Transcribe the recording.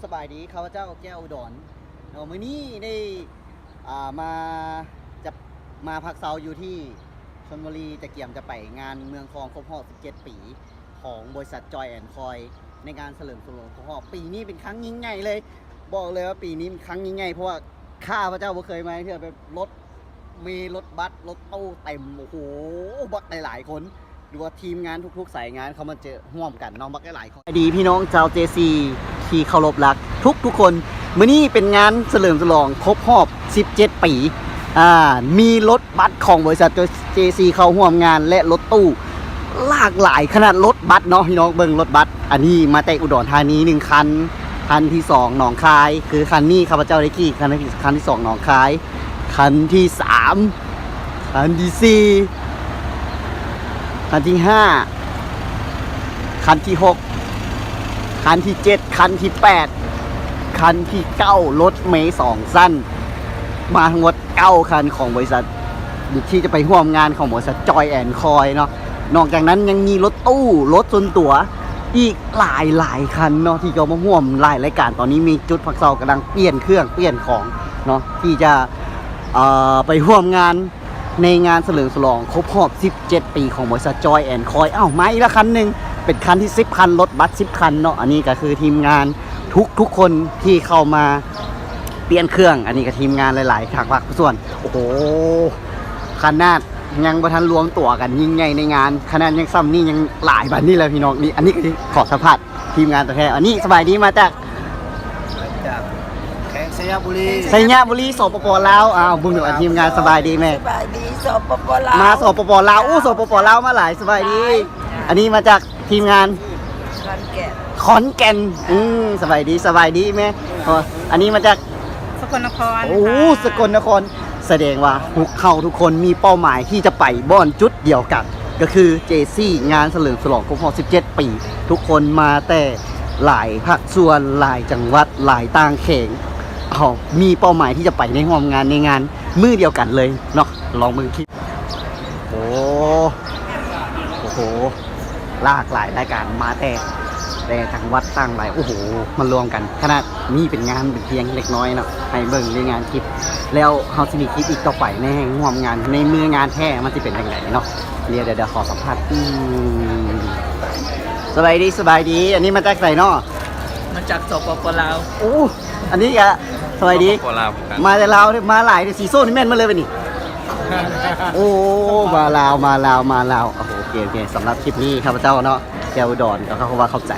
ສະບາຍດີ ຂ້າພະເຈົ້າແກ້ວອຸດອນເນາະ ມື້ນີ້ໄດ້ ອ່າ ມາ ຈະມາພັກເຊົາຢູ່ທີ່ຊົນບຸລີ ຈະກຽມຈະໄປງານເມືອງທອງຄົບຮອບສິບເຈັດປີ ຂອງບໍລິສັດ Joy and Coy ໃນງານສະເຫຼີມສະຫຼອງຄົບຮອບ. ປີນີ້ເປັນຄັ້ງຍິ່ງໃຫຍ່ເລີຍ ບອກເລີຍວ່າປີນີ້ເປັນຄັ້ງຍິ່ງໃຫຍ່ ເພາະວ່າຂ້າພະເຈົ້າບໍ່ເຄີຍມາເທື່ອ ແບບລົດເມ ລົດບັສ ລົດຕູ້ເຕັມ ໂອ້ໂຫ ບັກຫຼາຍໆຄົນ ຫຼືວ່າທີມງານທຸກໆສາຍງານເຂົ້າມາເຈີຮ່ວມກັນເນາະ ບັກຫຼາຍໆຄົນ. ສະບາຍດີພີ່ນ້ອງຊາວເຈຊີທີ່ເຄົາລົບຮັກທຸກໆຄົນ ມື້ນີ້ເປັນງານສະເຫຼີມສະຫຼອງຄົບຮອບສິບເຈັດປີ ອ່າ ມີລົດບັສຂອງບໍລິສັດເຈຊີເຂົ້າຮ່ວມງານ ແລະລົດຕູ້ຫຼາກຫຼາຍຂະໜາດ ລົດບັສເນາະ ພີ່ນ້ອງເບິ່ງລົດບັສ ອັນນີ້ມາແຕ່ອຸດອນທານີໜຶ່ງຄັນ ຄັນທີສອງໜອງຄາຍ ຄືຄັນນີ້ຂ້າພະເຈົ້າໄດ້ຂີ່ ຄັນທີ ຄັນທີສອງໜອງຄາຍ ຄັນທີສາມ ຄັນທີສີ່ ຄັນທີຫ້າ ຄັນທີຫົກ ຄັນທີເຈັດ ຄັນທີແປດ ຄັນທີເກົ້າ ລົດເມສອງຊັ້ນ ມາທັງໝົດເກົ້າຄັນຂອງບໍລິສັດ ທີ່ຈະໄປຮ່ວມງານຂອງບໍລິສັດ Joy and Coy ເນາະ. ນອກຈາກນັ້ນຍັງມີລົດຕູ້ ລົດສ່ວນຕົວອີກຫຼາຍໆຄັນເນາະ ທີ່ຈະມາຮ່ວມຫຼາຍລາຍການ. ຕອນນີ້ມີຈຸດພັກເຊົາກຳລັງປ່ຽນເຄື່ອງປ່ຽນຂອງເນາະ ທີ່ຈະ ເອີ ໄປຮ່ວມງານ ໃນງານສະເຫຼີມສະຫຼອງຄົບຮອບສິບເຈັດປີຂອງບໍລິສັດ Joy and Coy. ເອົ້າ ມາອີກລະຄັນໜຶ່ງ ເປັນຄັນທີສິບ ຄັນ ລົດບັສສິບຄັນເນາະ. ອັນນີ້ກໍຄືທີມງານທຸກໆຄົນທີ່ເຂົ້າມາປ່ຽນເຄື່ອງ ອັນນີ້ກໍທີມງານຫຼາຍໆ ທາງພາກສ່ວນ. ໂອ້ໂຫ ຂະໜາດຍັງບໍ່ທັນລວມຕົວກັນຍິ່ງໃຫຍ່ໃນງານ ຂະໜາດຍັງສ່ຳນີ້ຍັງຫຼາຍປານນີ້ແລ້ວ ພີ່ນ້ອງ. ນີ້ ອັນນີ້ກໍຂໍສຳພາດ ທີມງານຕົວແທນ ອັນນີ້ສະບາຍດີ ມາຈາກ ມາຈາກແຂວງໄຊຍະບູລີ ໄຊຍະບູລີ ສປປ ລາວ. ອ້າວ ເບິ່ງດູ ທີມງານສະບາຍດີແມ່ ສະບາຍດີ ສປປ ລາວ ມາ ສປປ ລາວ. ໂອ້ ສປປ ລາວມາຫຼາຍ ສະບາຍດີ. ອັນນີ້ມາຈາກທີມງານ ຂອນແກ່ນ ຂອນແກ່ນ. ອືມ ສະບາຍດີ ສະບາຍດີແມ່. ເອີ ອັນນີ້ມາຈາກ ສະກົນນະຄອນ. ໂອ້ ສະກົນນະຄອນ. ສະແດງວ່າພວກເຮົາທຸກຄົນມີເປົ້າໝາຍທີ່ຈະໄປບ່ອນຈຸດດຽວກັນ ກໍຄື ເຈຊີ ງານສະເຫຼີມສະຫຼອງຄົບຮອບສິບເຈັດປີ. ທຸກຄົນມາແຕ່ຫຼາຍພາກສ່ວນ ຫຼາຍຈັງຫວັດ ຫຼາຍຕ່າງແຂວງ ເຮົາມີເປົ້າໝາຍທີ່ຈະໄປໃນຮ່ວມງານ ໃນງານມື້ດຽວກັນເລີຍເນາະ. ລອງເບິ່ງຄລິບ. ໂອ້ ໂອ້ໂຫ ຫຼາກຫຼາຍລາຍການ ມາແຕ່ ແຕ່ຈັງຫວັດຕ່າງຫຼາຍ ໂອ້ໂຫ ມາລວມກັນ. ຂະໜາດນີ້ເປັນງານເປັນພຽງເລັກນ້ອຍເນາະ ໃຫ້ເບິ່ງໃນງານຄລິບ ແລ້ວເຮົາຊິມີຄລິບອີກຕໍ່ໄປໃນແຫ່ງຮ່ວມງານ ໃນມື້ງານແທ້ມັນຊິເປັນຈັ່ງໃດເນາະ. ດຽວ ດຽວ ດຽວຂໍສຳພາດ. ອືມ ສະບາຍດີ ສະບາຍດີ. ອັນນີ້ມາຈາກໃສເນາະ? ມາຈາກ ສປປ ລາວ. ໂອ້ ອັນນີ້ກະ ສະບາຍດີ ສປປ ລາວຄືກັນ. ມາແຕ່ລາວ ມາຫຼາຍເດ້ ສີໂຊນນີ້ແມ່ນໝົດເລີຍບັດນີ້. ໂອ້ ມາລາວ ມາລາວ ມາລາວ. ໂອເຄ ໂອເຄ ສຳລັບຄລິບນີ້ຂ້າພະເຈົ້າເນາະ ແກ້ວອຸດອນ ກໍຂໍວ່າຂອບໃຈ.